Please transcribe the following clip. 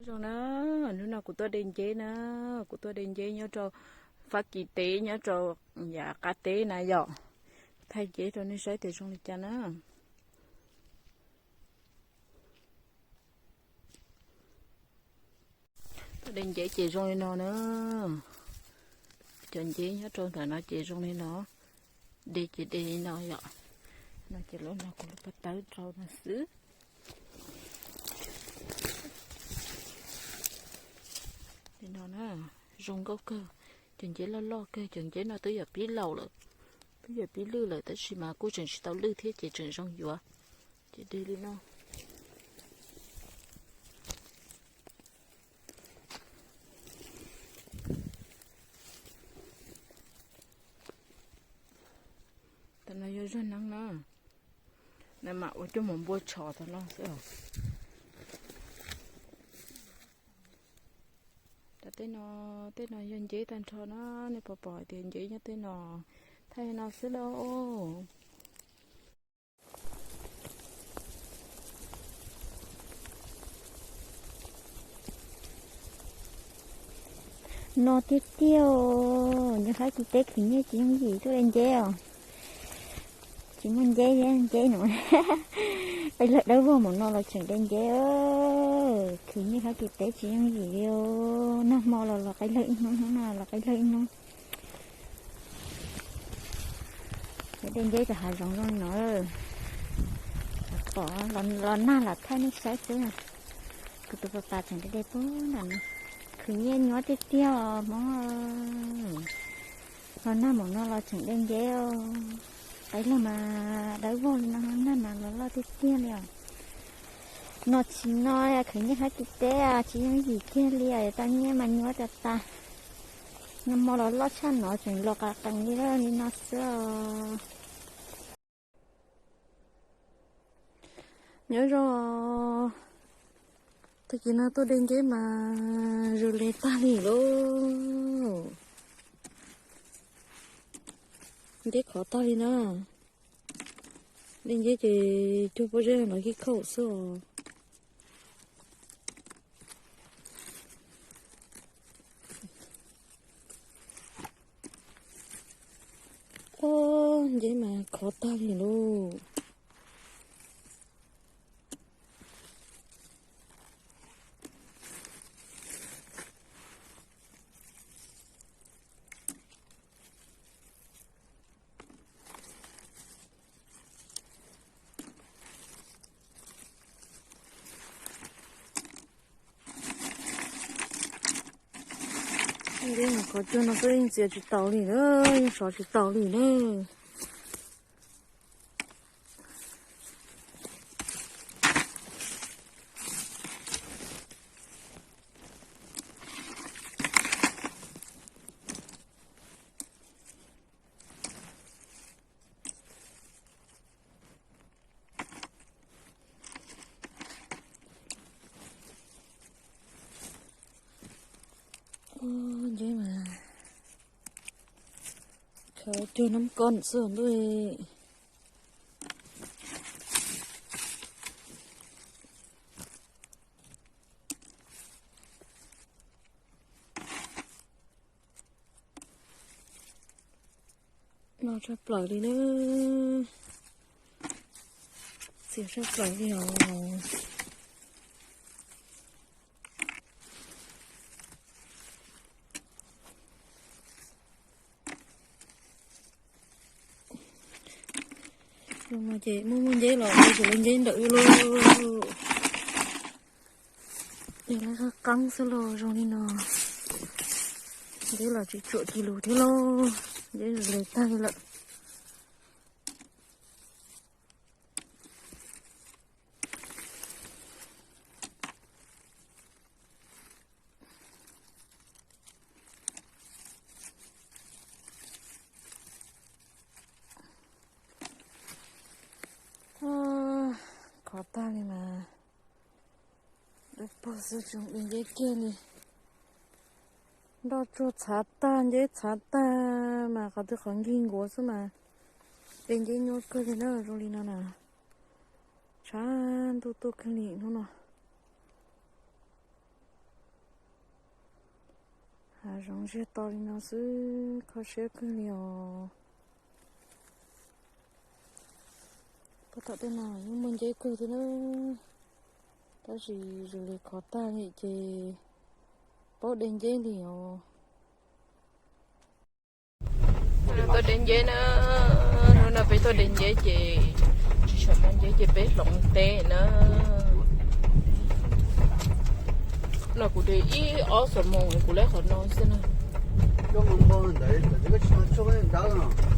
Zoo na, hnub no kuv tuaj de nceb na, kuv tuaj de nceb nyob rau Fab Kis teb, nyob rau yav qab teb na yom. Thaij nceb rau nej saib tias zoo li cas na. Tuaj de nceb ces zoo li no na. Cov nceb nyob rau ntawm no ces zoo li no. De ces de li no yom. No ces lub no kuv lub paj tawb rau no xwb. Li no na, zoo nkauj kawg. Cov nceb loj loj kawg, cov nceb no twb yog pib laus lawm, twb yog pib lwj lawm tab sis mas kuj tseem tsis tau lwj thiab ces tseem zoo yuav. Ces de li no. Tam no yog zaj neeb na, na mam ua coj mus npua tshos tam no xwb os. Tej no, tej no yog nceb tag nrho na, nej puas pom hais tias nceb nyob tej no, thaij no xwb lauj. No tiag tiag, nyob Fab Kis teb khwv nyiaj tsis yooj yim tuaj de nceb os. Tsis muaj nceb thiab, nceb no, peb lawv dawb vog mus no los tseem de nceb. Khwv nyiaj Fab Kis teb tsis yooj yim li. Nag hmo los los qab lawg ib hnub, hnub no los qab lawg ib hnub. De nceb rau hav zoov zoo li no, pom los nag los thaij nej saib xwb. Kuv tus pas pas tseem de de pug nram no. Khwv nyiaj nyuaj tiag tiag os Hmoob. Los nag mus no los tseem de nceb. Qab lawg mas dawb vog li no, nag mas los loj tiag tiag li os. No tsis no khwv nyiaj Fab Kis teb tsis yooj yim kiag li, tau nyiaj mas nyuaj tas tas. Nag hmo los loj tshaj no tseem los qas qees li li no xwb os. Nyob zoo, tag kis no tuaj de nceb mas zus li tag li lauj. Nceb khov tag li na. De nceb ces cuag pob zeb no khib khaum xwb os. Ub, nceb mas khov tag li lauj. Nceb mas khov cuag no xwb yeej txiav tsis taus li na, yeej sov tsis taus li na. Nceb mas khov cuag nab koj xwb ntuj. No tshaj plaws li na. Txias tshaj plaws li os. Ces muaj muaj nceb los ua tus ua nceb ntawm lauj. Yog lawv qab qeeb xwb los zoo li no. Nceb los tsis tsuam kis lus thiab lauj, nceb zus li tag li lawm. Khov tag li mas, dawb paug xwb tsis de nceb kiag li. Nroj tsuag txhav tag, nceb txhav tag mas qhov twg qhov nkig nkuav xwb mas de nceb nyuaj kawg li na, zoo li no na. Tshav ntuj tuaj kawg li hnub no. Zoo siab to li no xwb, kho siab kawg li os. Puag tom tej no yeej muaj nceb kawg thiab na, tab sis zoo li khov tag li ces paub de nceb li os. Tuaj de nceb na, hnub no peb tuaj de nceb ces tsis tshua muaj nceb ces peb hloov teb na. No kuv de ib ob xuab moos kuv lawb qhov no xwb na. Ntawd